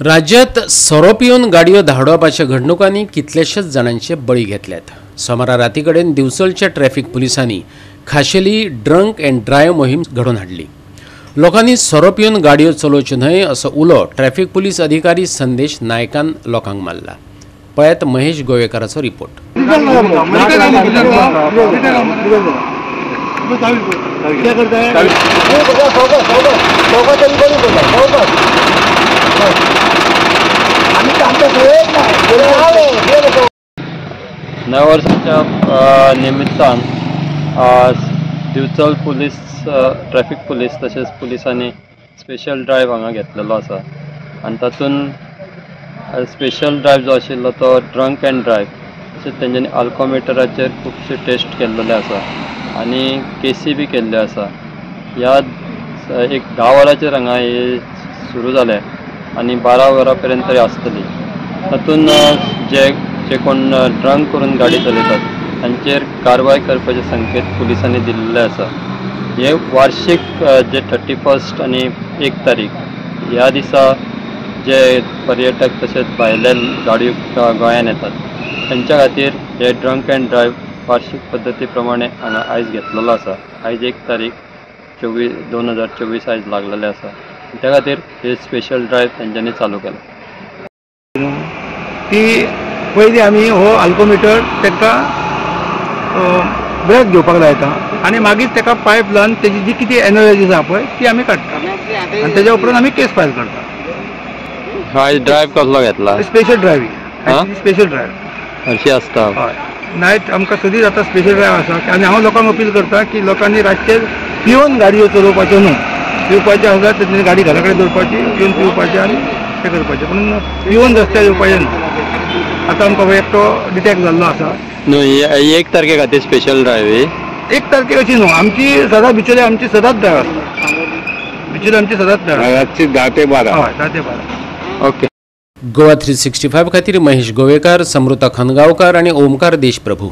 राज्यात सोरो पिवन गाडयो धांवडावपाच्या घडणुकांनी कितलेशेच जाणांचे बळी घेतल्यात. सोमारा राती कडेन दिवचलच्या ट्रॅफिक पुलिसांनी खाशेली ड्रंक अँड ड्रायव्ह मोहीम घडोवन हाडली. लोकांनी सोरो पिवन गाडयो चलोवच्यो न्हय असो उलो ट्रॅफिक पुलीस अधिकारी संदेश नायकान लोकांक मारला. पळयात महेश गोवेकाराचो रिपोर्ट. नव्या वर्साच्या निमित्तान दिवचल पुलीस, ट्रॅफिक पुलीस तशेंच पुलिसांनी स्पेशल ड्रायव्ह हांगा घेतलेलो आसा आनी तातूंत स्पेशल ड्रायव्ह जो आशिल्लो तो ड्रंक अँड ड्रायव्ह, तशेंच तेंच्यांनी अल्कोमिटराचेर खुबशे टेस्ट केल्लेले आसा आनी केसी बी केल्ल्यो आसा. ह्या एक 10 वरांचेर हांगा हे सुरू जालें आनी 12 वरां पर्यंत तरी आसतली. तातूंत जे जे कोण ड्रंक करून गाडी चलयतात तांचेर कारवाय करपाचे संकेत पुलिसांनी दिल्ले आसा. हे वार्षिक जे 31 आनी 1 तारीख ह्या दिसा जे पर्यटक तशेंच भायले गाडयो गोंयान येतात तांच्या खातीर हे ड्रंक अँड ड्रायव्ह वार्षिक पद्दती प्रमाणे हांगा आयज घेतलेलो आसा. आयज 1 तारीख 2024 आयज लागलेले आसा. त्या खातीर हे स्पेशल ड्रायव्ह तेंच्यांनी चालू केला. ती पयलीं आमी हो अल्कोमिटर ताका ब्रेक घेवपाक लायता आनी मागीर ताका पायप लावन तेजी जी कितें एनर्जी आसा पळय ती आमी काडटा आनी तेज्या उपरांत आमी केस फायल करता. आयज ड्रायव्ह कसलो घेतला? Special drive. स्पेशल ड्रायव्ह अशी आसता. हय, नायट आमकां सदींच आतां स्पेशल ड्रायव्ह आसा आनी हांव लोकांक अपील करता की लोकांनी रातचें पिवन गाडयो चलोवपाच्यो न्हू. पिवपाचें आसा तेन्ना गाडी घरा कडेन दवरपाची, येवन पिवपाचें आनी तें करपाचें, पूण पिवन रस्त्यार येवपाचें न्हू. आतां आमकां एकटो डिटेक्ट जाल्लो आसा. न्हू, 1 तारखे खातीर स्पेशल ड्रायव्ह? 1 तारखेक अशी न्हू, आमची सदांच बिचोले आमची सदांच ड्रायव्ह आसता. बिचोले आमची सदांच ड्रायव्ह रातची 10 ते 12. हय, 10 ते 12. ओके. गोवा 365 खातीर महेश गोवेकार, समृता खनगांवकार आनी ओमकार देशप्रभू.